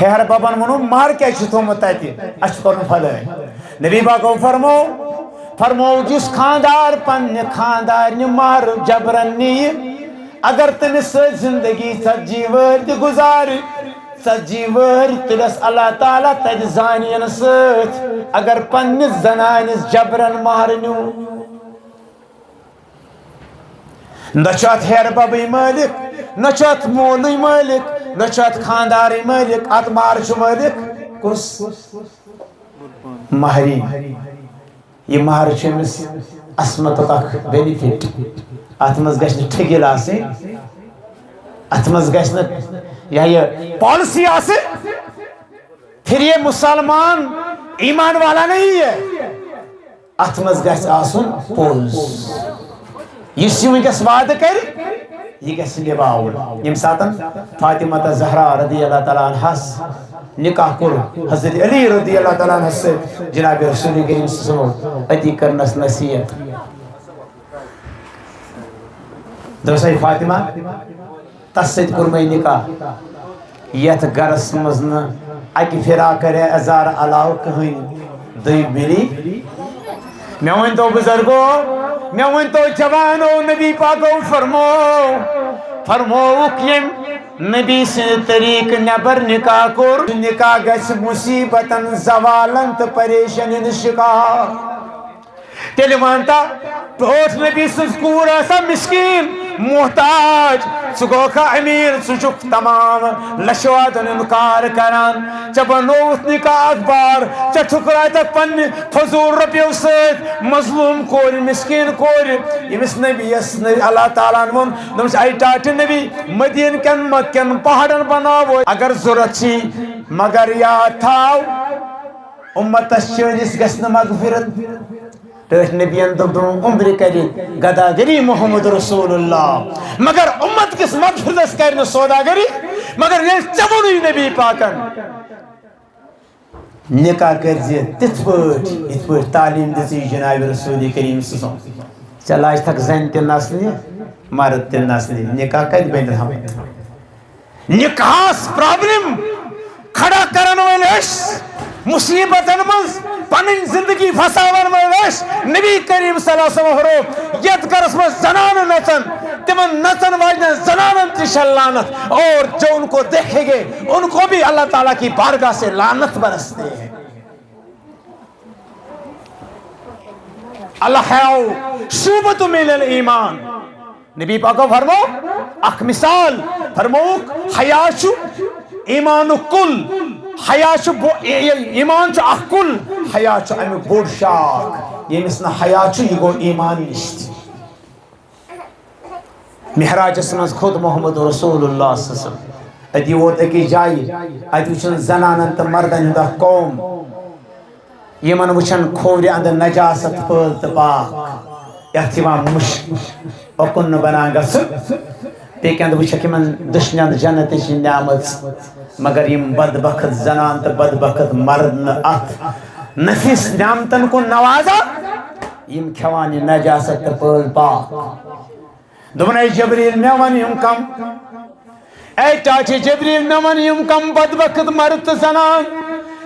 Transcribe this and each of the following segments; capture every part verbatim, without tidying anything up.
ہیہر ببن ووٚنُن، مہر کیٛازِ چھُ تھوٚومُت تتہِ؟ اَسہِ چھُ کوٚرمُت فلٲنۍ۔ نبی پاکو فرمو، فرمو، یُس خاندار پننہِ خاندارنہِ مہر جبرن نِیہِ، اگر تٔمِس سۭتۍ زندگی ژتجی وٕہٕرۍ تہِ گُزارِ، ژتجی وٕہٕرۍ تُلٮ۪س اللہ تعالیٰ تتہِ زانین سۭتۍ۔ اگر پننِس زنانِس جبرن مہر نیوٗ، نہ چھُ اتھ ہیہر ببٕے مٲلِک، نہ چھُ اتھ مولٕے مٲلِک، نہ چھُ اتھ خاندارٕے مٲلِک، اتھ مہر چھُ مٲلِک کُس؟ مہرِنۍ۔ یہِ مہر چھُ أمِس عصمتُک اکھ benefit۔ اتھ منٛز گژھِ نہٕ ٹھٔگِل آسٕنۍ، اتھ منٛز گژھِ نہٕ یا یہِ policy آسٕنۍ، پھر یہ مسلمان ایمان والا نہیں ہے۔ اتھ منٛز گژھِ آسُن پوٚز۔ یُس یہِ وٕنکیٚس وعدٕ کرِ، یہِ گژھِ نِباوُن۔ ییٚمہِ ساتَن فاطمہ زہرا رضی اللہ تعالیٰ عنہَس نکاح کوٚر حضرت علی رضی اللہ تعالیٰ عنہَس سۭتۍ، جناب رسول کریم صلی اللہ علیہ وسلم أتی کٔرنَس نصیحت۔ دوٚپُس، "ہے فاطمہ، تس سۭتۍ کوٚر مےٚ نکاح، یتھ گرس منٛز نہٕ اکہِ فراق کرے اظہار علاوٕ کٕہٕنۍ دوٚیمہِ مِلی۔" مےٚ ؤنۍ تو بزرگو، مےٚ ؤنۍ تو جوانو، نبی پاکو فرمو، فرمووُکھ، ییٚمۍ نبی سٕنٛدِ طریٖقہٕ نٮ۪بر نکاح کوٚر، نکاح گژھِ مصیبتن، زوالن تہٕ پریشٲنی ہُنٛد شکار۔ تیٚلہِ وَنتا، ٹوٹھ نبی سٕنٛز کوٗر آسان مسکیٖن، محتاج، ژٕ گوکھا أمیٖر، ژٕ چھُکھ تمام لَچھوادَن ہُنٛد کار کران۔ ژےٚ بنووُتھ نکاح اکھ بار، ژےٚ ٹھُکرایتَکھ پننہِ فضوٗل رۄپیو سۭتۍ مظلوٗم کورِ، مسکیٖن کورِ، ییٚمِس نبی یَس نبی اللہ تعالیٰ ہَن ووٚن، دوٚپمَس، اے ٹاٹھہِ نبی، مدیٖنہٕ کٮ۪ن مکہٕ کٮ۪ن پہاڑن بناوو، اگر ضوٚرتھ چھی، مگر یاد تھاو، اُمتس چٲنِس گژھِ نہٕ مغفرت۔ ٹٲٹھۍ نبیَن دوٚپ، دوٚپُن، عمرِ کرِ گداگری محمد رسول اللہ، مگر اُمت کِس مغفرتس کرِ نہٕ سوداگری۔ مگر ییٚلہِ ژےٚ ووٚنُے نبی پاکن، نکاح کٔرۍ زِ تِتھ پٲٹھۍ، یِتھ پٲٹھۍ تعلیٖم دِژٕے جناب رسول کریم صلی اللہ علیہ وسلم۔ ژےٚ لاجتھکھ زنہِ تہِ نژنہِ، مرد تہِ نژنہِ، نکاح کتہِ بنہِ رحمت؟ نکاحس problem کھڑا کرن وٲلۍ ٲسۍ، مصیبتن منٛز پنٕنۍ زندگی پھساون وٲلۍ ٲسۍ۔ نبی کریم صلی اللہ علیہ وسلم فرموو، یتھ گرس منٛز زنانہٕ نژن، تِمن نژن واجنٮ۪ن زنانن تہِ چھےٚ لعنت، اور جو ان کو دیکھیں گے، ان کو بھی اللہ تعالیٰ کی بارگاہ سے لعنت برستی ہے۔ الحیاء شعبۃ من الایمان۔ نبی پاکو فرمو اکھ مثال، فرمووُکھ، حیا چھُ ایمانُک کُل، حیا چھُ بو-، اے-، اے-، ایمان چھُ اکھ کُل، حیا چھُ امیُک بوٚڑ شاخ۔ ییٚمِس نہٕ حیا چھُ، یہِ گوٚو ایمان نِش تہِ۔ معراجس منٛز کھوٚت محمد رسول اللہ صلی اللہ علیہ وسلم۔ أتی ووت أکِس جایہِ، اَتہِ وٕچھُن زنانن تہٕ مردن ہُنٛد اکھ قوم۔ یِمن وٕچھن کھوورِ اندر نجاست پٲل تہٕ پاک، یتھ چھِ یِوان مُشک، اوکُن نہٕ بنان گژھُن۔ بیٚیہِ کیٛاہ وٕچھکھ یِمن دٔچھنٮ۪ن جنتٕچ نعمت، مگر یِم بدبخت زنان تہٕ بدبخت مرد نہٕ اتھ نفیس نعمتن کُن نوازان، یِم کھٮ۪وان یہِ نجاست تہٕ پٲل پاک۔ دوٚپُن، اے جبریل، مےٚ وَن یِم کم، اے ٹاٹھہِ جبریل، مےٚ وَن یِم کم بدبخت مرد تہٕ زنان،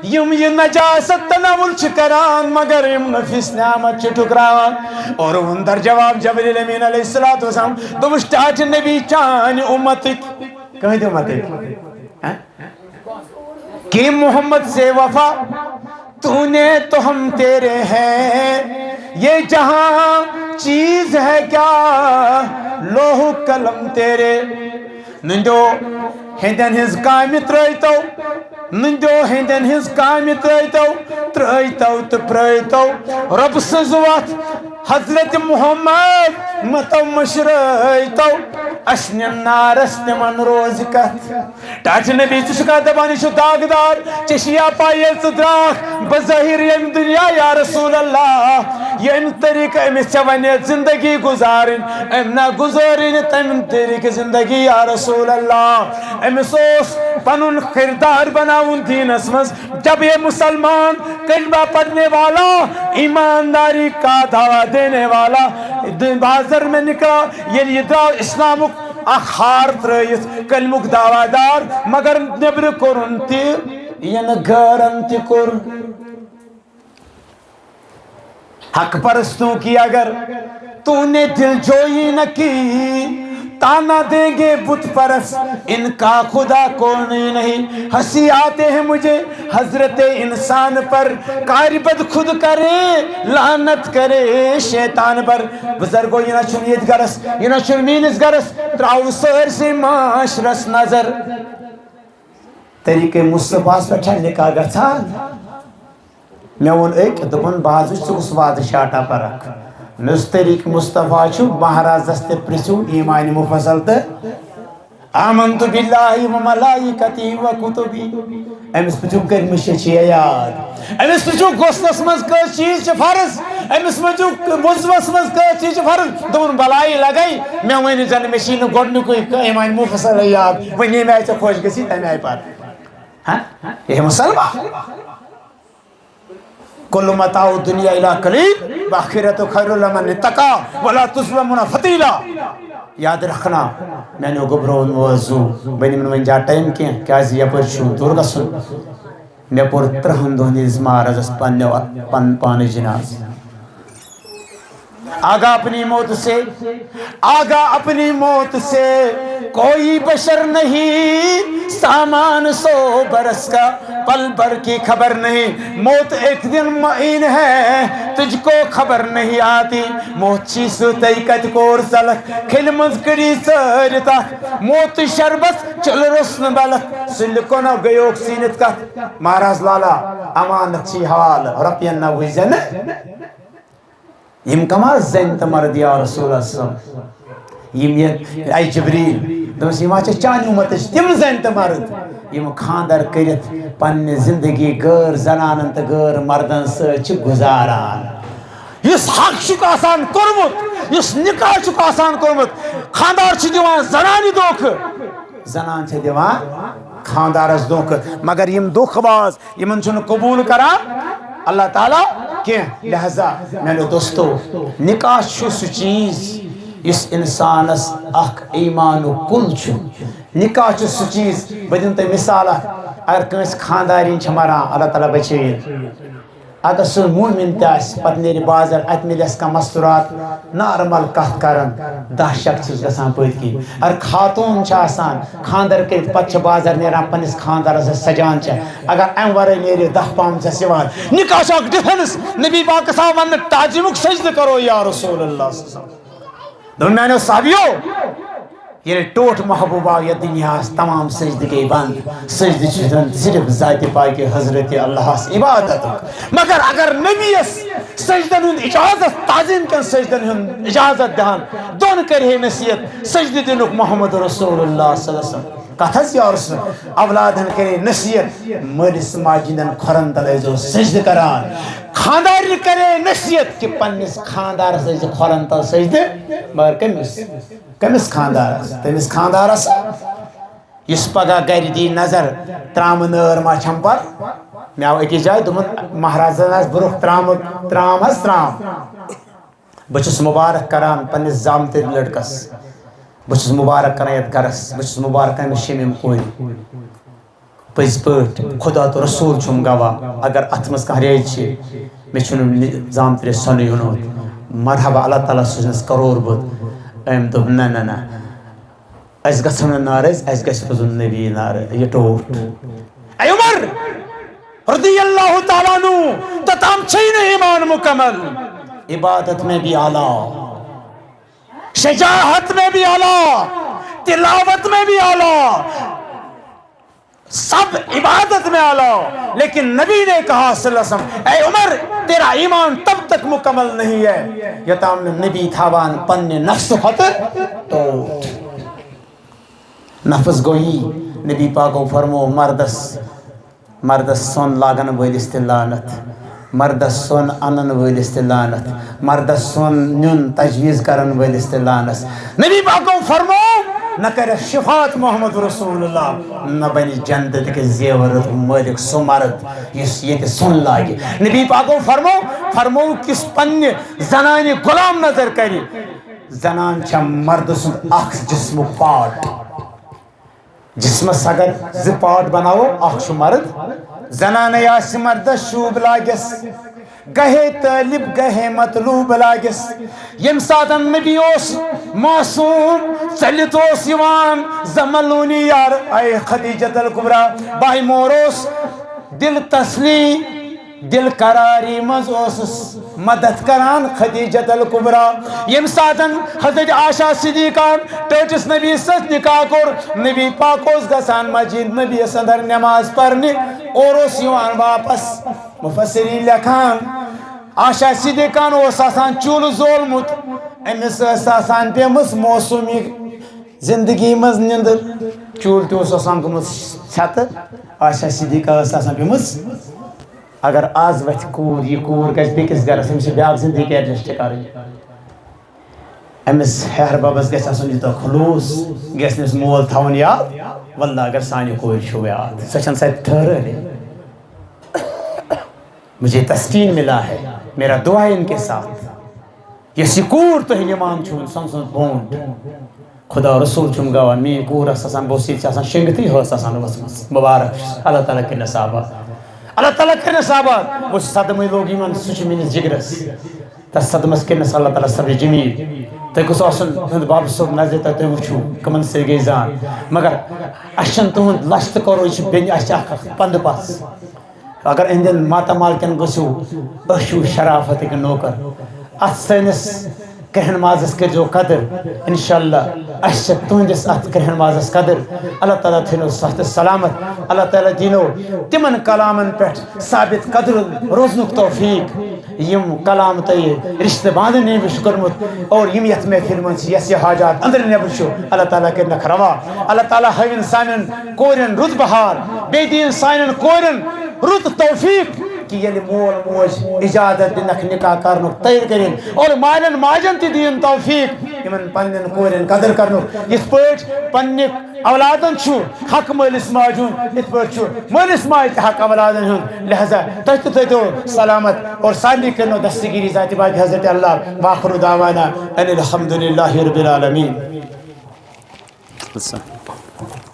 یِم یہِ نجاست تناول چھِ کران، مگر یِم نفیس نعمت چھِ ٹھُکراوان۔ اور ووٚن در جواب جبریل امین علیہ الصلوۃ والسلام، دوٚپُس، ٹاٹھہِ نبی، چانہِ اُمتٕکۍ، کٕہٕنٛدِ اُمتٕکۍ؟ ہہ؟ کہ محمد سے وفا تو نے تو ہم تیرے ہیں، یہ جہاں چیز ہے کیا، لوح و قلم تیرے۔ نندو ہندن ہنز کامہِ ترٲیتو، نندو ہندن ہنز کامہِ ترٲیتو، ترٲیتو تہٕ پرٲیتو۔ رب سٕنز وتھ حضرت محمد متو مشرٲیتو، اسہِ نِن نارس تِمن روزِ کتھ۔ ٹاٹھہِ نبی، ژٕ چھُکھا دپان، یہِ چھُ داغدار؟ ژےٚ چھِ یا پاے، ییٚلہِ ژٕ درٛاکھ بظٲہِر ییٚمہِ دُنیا، یا رسول اللہ، ییٚمہِ طریٖقہٕ أمِس ژےٚ ونے زندگی گُزارٕنۍ، أمۍ نہ گُزٲرٕے نہٕ تَمہِ طریٖقہٕ زندگی، یا رسول اللہ۔ أمِس اوس پنُن کردار بناوُن دیٖنس منٛز۔ جب یہ مسلمان کلمہ پڑھنے والا، ایمانداری کا دعویٰ دینے والا، بازر میں نکلا، ییٚلہِ یہِ درٛاو اسلامُک اکھ ہار ترٲیِتھ کلمُک دعویٰ دار، مگر نیبرٕ کوٚرُن تہِ، یِنہٕ غٲرن تہِ کوٚر۔ حق پرستوں کی اگر تو نے دل جوئی نہ کی، تانا دیں گے بت پرست، ان کا خدا کوئی نہیں۔ ہنسی آتے ہیں مجھے حضرت انسان پر، کار بد خود کرے، لعنت کرے شیطان پر۔ بزرگو، یہِ نہ چھُنہٕ ییٚتہِ گرس، یہِ نہ چھُنہٕ میٲنِس گرس، ترٛاوو سٲرسٕے معاشرس نظر۔ طریقے مصطفیٰ ہس پٮ۪ٹھ چھا نکاح گژھان؟ مےٚ ووٚن أکۍ، دوٚپُن، "بہٕ حظ وٕچھِ ژٕ کُس وعدٕ شاٹا پرکھ۔" مےٚ اوس طریقہٕ مصطفیٰ چھُ، مہرازس تہِ پرژھِو ایمان مفصل تہٕ آمنت باللہ و ملائکتی و کتبی۔ أمِس پرژھِو، کٔرمٕژ چھےٚ چھےٚ یاد؟ أمِس پرژھِو، غسلس منٛز کٔژ چیٖز چھِ فرض؟ أمِس پرژھِو، وضوس منٛز کٔژ چیٖز چھِ فرض؟ دوٚپُن، بلاے لگے، مےٚ ؤنِو زن، مےٚ چھِ نہٕ گۄڈنیُکُے ایمان مفصل یاد، وۄنۍ ییٚمہِ آیہِ ژےٚ خۄش گژھی، تمہِ آیہِ پر۔ ہاں؟ یہ مسلمان۔ کل متاع الدنیا الا قلیل، والآخرۃ خیر لمن اتقی، ولا تظلمون فتیلا۔ یاد رکھنا، میانیو گوٚبرو موضوع، بہٕ نِمہٕ نہٕ وۄنۍ زیادٕ ٹائم کینٛہہ، کیازِ یپٲرۍ چھُ دوٗر گژھُن۔ مےٚ پوٚر ترٛہَن دۄہَن ہٕنٛدِس مہرازس پننیو، پن-، پانٕچ جنازٕ۔ آگاہ اپنی موت سے، آگاہ اپنی موت سے کوئی بشر نہیں، سامان سو برس کا پل بھر کی خبر نہیں۔ موت ایک دن معین ہے، تجھ کو خبر نہیں آتی۔ موت چھی سُہ تَے کَتہِ کور ژَلَکھ، کھِلہِ منٛز کٔڑی ژٲرِتھ اَکھ۔ موت شربت چُلہٕ روٚس نہٕ بَلَکھ، سُلہِ کۄنو گٔیوکھ سیٖنِتھ کَتھ۔ مہراز لالا، امانت چھی حوالہٕ، رۄپیَن نہ وٕچھزِ نہٕ۔ یِم کم از زنۍ تہٕ مرد یا رسول اللہ صلی اللہ علیہ وسلم؟ یِم یہِ، اے جبریل، دوٚپمَس، یِم ہا چھِ چانہِ اُمتٕچ تِم زنۍ تہٕ مرد، یِم خانٛدر کٔرِتھ پننہِ زندگی غٲر زنانن تہٕ غٲر مردن سۭتۍ چھِ گُزاران۔ یُس حق چھُکھ آسان کوٚرمُت، یُس نکاح چھُکھ آسان کوٚرمُت، خانٛدار چھُ دِوان زنانہِ دھوکہٕ، زنان چھِ دِوان خانٛدارس دھوکہٕ۔ مگر یِم دھوکہٕ باز، یِمن چھُنہٕ قبوٗل کران اللہ تعالیٰ کینٛہہ۔ لہذا میانیو دوستو، نکاح چھُ سُہ چیٖز یُس انسانس اکھ ایمانُک کُل چھُ۔ نکاح چھُ سُہ چیٖز، بہٕ دِمہٕ تۄہہِ مثال اکھ، اگر کٲنٛسہِ خانٛدارِنۍ چھِ مران، اللہ تعالیٰ بچٲیِن، اگر سُہ مومن تہِ آسہِ، پتہٕ نیرِ بازر، اتہِ مِلٮ۪س کانٛہہ مستورات، نارمل کتھ کران، دَہ شک چھِس گژھان پٔتۍ کِنۍ۔ اگر خاتوٗن چھِ آسان، خانٛدر کٔرِتھ پتہٕ چھِ بازر نیران، پننِس خانٛدارس سۭتۍ سجان چھِ، اگر امہِ ورٲے نیرِ، دَہ پام چھَس یِوان۔ نکاح چھُ اکھ ڈفرنس۔ نبی پاکس آو وننہٕ، تعظیمُک سجدٕ کرو یا رسول اللہ صلی اللہ علیہ وسلم۔ دوٚپُن، میانیو صحابیو، ییٚلہِ ٹوٹھ محبوب آو یتھ دُنیاہس، تمام سجدٕ گٔے بنٛد۔ سجدٕ چھُ زن صرف ذاتِ پاکہِ حضرت اللہس عبادتُک۔ مگر اگر نبیَس سجدن ہُنٛد اجازت، تعظیم کٮ۪ن سجدن ہُنٛد اجازت دِہن، دۄن کرِ ہے نصیحت، سجدٕ دِنُک محمد رسول اللہ صلی اللہ علیہ وسلم۔ کتھ حظ یا رسول، اولادن کرے نصیحت، مٲلِس ماجہِ ہٕنٛدٮ۪ن کھۄرن تل ٲسۍزیو سجدٕ کران۔ خانٛدارنہِ کرے نصیحت کہِ پننِس خانٛدارس ٲسۍزِ کھۄرن تل سجدٕ، مگر کٔمِس؟ کٔمِس خانٛدارس؟ تٔمِس خانٛدارس، یُس پگاہ گرِ دی نظر، ترامہٕ نٲر ما چھم پر؟ مےٚ آو أکِس جایہِ، دوٚپُن، مہرازن آسہِ برونٛہہ ترامہٕ، ترام حظ ترام۔ بہٕ چھُس مُبارک کران پننِس زامتٕرۍ لڑکس، بہٕ چھُس مُبارک کران یتھ گرس، بہٕ چھُس مُبارک کران أمِس شمیٖم کورِ۔ پٔزۍ پٲٹھۍ خدا تہٕ رسول چھُم گواہ، اگر اتھ منٛز کانٛہہ ریٚج چھِ، مےٚ چھُنہٕ نہِ-، زامتٕرِس سۄنٕے اوٚنمُت۔ مرحبا، اللہ تعالیٰ سوٗزنَس کرور بُد۔ أمۍ دوٚپ، "نہ، نہ، نہ، اَسہِ گژھن نہٕ ناراض، اَسہِ گژھِ روزُن نبی ناراض، یہِ ٹوٹھ۔" اے عمر رضی اللہ تعالیٰ عنہ، توٚتام چھے نہٕ ایمان مکمل، عبادت میں بھی اعلیٰ، شجاعت میں بھی اعلیٰ، تلاوت میں بھی اعلیٰ، سب عبادت میں اعلیٰ، لیکن نبی نے کہا صلی اللہ علیہ وسلم، "اے عمر، تیرا ایمان تب تک مکمل نہیں ہے، یوٚتام نہٕ نبی تھاوان پننہِ نفسہٕ کھۄتہٕ ٹوٹھ۔" نفس گوٚو یی، نبی پاکو فرمو، مردس، مردس سۄن لاگن وٲلِس تہِ لعنت۔ مردس سۄن انن وٲلِس تہِ لعنت، مردس سۄن نیُن تجویز کرن وٲلِس تہِ لعنت۔ نبی پاکو فرمو، نہ کرٮ۪س شفاعت محمد رسول اللہ، نہ بنہِ جنت کِس زیورُک مٲلِک سُہ مرد یُس ییٚتہِ سۄن لاگہِ۔ نبی پاکو فرمو، فرمو کِس پننہِ زنانہِ غلام نظر کرِ۔ زنان چھےٚ مردٕ سُنٛد اکھ جسمُک پارٹ۔ جسمس اگر زٕ پارٹ بناوو، اکھ چھُ مرد، زنانے آسہِ مردس شوٗب لاگس، گہے طٲلب گہے مطلوب لاگس۔ ییٚمہِ ساتن نبی اوس معصوم، ژٔلِتھ اوس یِوان زملونی یار، اے خدیجت الکبریٰ، بھائی مور اوس دل تسلی، دل قراری منٛز اوسُس مدد کران خدیجت الکبریٰ۔ ییٚمہِ ساتن حضرت عائشہ صدیقہ ٹٲٹھِس نبی سۭتۍ نکاح کوٚر، نبی پاک اوس گژھان مسجد نبیَس اندر نماز پرنہِ اور اوس یِوان واپس۔ مفسرین لیکھان، عائشہ صدیقہ ہن اوس آسان چوٗلہٕ زولمُت، أمِس ٲس آسان پیمٕژ موسمی زندگی منٛز نِندٕر۔ چوٗلہٕ تہِ اوس آسان گوٚمُت ژھٮ۪تہٕ، عائشہ صدیقہ ٲس آسان پیمٕژ۔ اگر آز وتھِ کوٗر، یہِ کوٗر گژھِ بیٚکِس گرس، أمِس چھِ بیٛاکھ زندگی ایڈجسٹ کرٕنۍ۔ أمِس ہیہر ببس گژھِ آسُن یوٗتاہ خلوص، گژھِ نہٕ أمِس مول تھاوُن یاد۔ واللہ اگر سانہِ کورِ چھُو یاد، سۄ چھَنہٕ سۄ ٹھٔہرٲرٕے۔ مجھے تسکین ملا ہے، میرا دعا ہے ان کے ساتھ۔ یۄس یہِ کوٗر تۄہہِ نِوان چھُو، سۄ سٕنٛز بونٛڈ۔ خدا رسول چھُم گواہ، میٛٲنۍ کوٗر ٲس آسان، بہٕ اوسُس ییٚتہِ آسان شۄنٛگِتھٕے، ٲس آسان ؤژھمٕژ۔ مُبارک چھُس، اللہ تعالیٰ کٔرِنَس آباد۔ اللہ تعالیٰ کٔرِنَس آباد۔ بہٕ اوسُس صدمے لوٚگ یِمَن، سُہ چھُ میٛٲنِس جِگرَس۔ تَتھ صدمَس کٔرِنَس اللہ تعالیٰ صبرِ جمیٖل۔ تۄہہِ گوٚژھ آسُن تُہُنٛد بَب صٲب نظرِ تَتہِ، تُہۍ وٕچھِو کٕمَن سۭتۍ گٔے زان۔ مگر اَسہِ چھَنہٕ تُہُنٛد لَش تہٕ کَرو، یہِ چھِ بیٚنہِ، اَسہِ چھِ اَکھ اَکھ پَندٕ پَژھ۔ اگر أہٕنٛدٮ۪ن ماتامالکٮ۪ن گٔژھِو، أسۍ چھِو شرافتٕکۍ نوکر۔ اَتھ سٲنِس کرٛہُن مازَس کٔرۍزیو قدٕر۔ اِنشاءاللہ اَسہِ چھِ تُہٕنٛدِس اَتھ کرٛہُن مازَس قدٕر۔ اللہ تعالیٰ تھٲینو صحت سلامت۔ اللہ تعالیٰ دیٖنو تِمَن کلامَن پٮ۪ٹھ ثابت قدر روزنُک توفیٖق، یِم کلام تۄہہِ رِشتہٕ باندھن نِش چھُ کوٚرمُت اور یِم یَتھ محفِل منٛز چھِ، یَس یہِ حاجات أنٛدرٕ نٮ۪برٕ چھُ، اللہ تعالیٰ کٔرِنَکھ روا۔ اللہ تعالیٰ ہٲوِن سانٮ۪ن کورٮ۪ن رُت بہار، بیٚیہِ دِیِن سانٮ۪ن کورٮ۪ن رُت توفیٖق کہِ ییٚلہِ مول موج اجازت دِنَکھ نکاح کرنُک، تیار کٔرِن، اور مالٮ۪ن ماجٮ۪ن تہِ دِیِن توفیٖق یِمَن پنٛنٮ۪ن کورٮ۪ن قدٕر کرنُک۔ یِتھ پٲٹھۍ پنٛنہِ اولادَن چھُ حق مٲلِس ماجہِ ہُنٛد، یِتھ پٲٹھۍ چھُ مٲلِس ماجہِ تہِ حق اولادَن ہُنٛد۔ لہذا تُہۍ تہِ تھٲیتو سلامت اور سارنٕے کٔرنو دستگیٖری ذاتِ پاک حضرت اللہ۔ وآخر دعوانا ان الحمد للہ رب العالمین۔